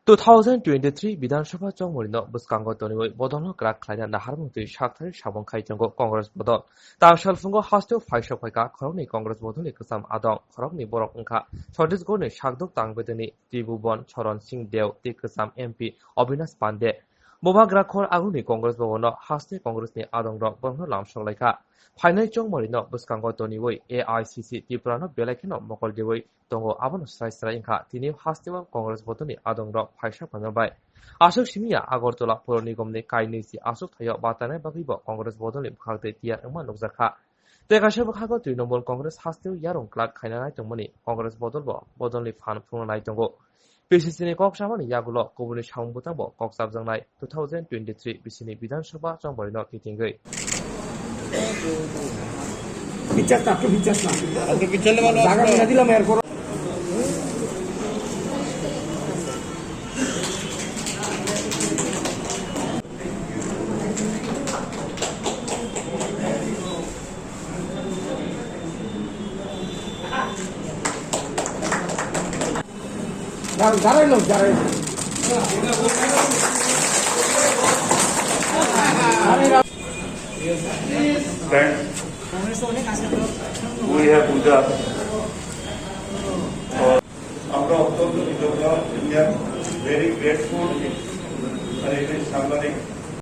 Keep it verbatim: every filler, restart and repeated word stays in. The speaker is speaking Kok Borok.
Two thousand twenty-three Bidhan Sabha chongmorino bwskango toniwi bodolno kwrak khlaina naharmung twi sakthari samung khai tongo Congress bodol. Tang salphungo hasteo phaisa phaikha khoroknwi Congress bodolni kwcham adong, khoroknwi borok wngkha Chhattisgarhni sakdok tang bedeni Tribhuban Charan Singh Deo tei kwcham M P Avinash Pande. Bubagra khor aguni Congress bhabono haste Congressni adongrok borokno lamsok laikha. Phainai chongmorino bwskango toniwi A I C C Tripurano belai kheno mokol riwi tongo, abono srai srai wngkha tini hasteo Congress bodolni adongrok phaisa phaima bai. Aswk simi ya Agartala Puro Nigomni kainwi si aswk thaio batanai bagwibo Congress bodolni bwkhak tei tiyar wngma nukjakha. Tei kaisa bwkhago Trinamool Congress hasteo yarung kwlak khaina nai tongmani Congress bodolbo bodolni phan phunukna nai tongo. P C C ni kok chamani yagulo kubuni samung bwtangbo kok chapjaknai two thousand twenty-three bisini Bidhan Sabha chongmorino kitingwi. Bichas na, tu bichas na. Jaga mina dilam airport. Dar-, darai lo, darai lo. Friends, we have Puja. আমরা অত্যন্ত কৃতজ্ঞ, we are very grateful, আর এখানে সাংবাদিক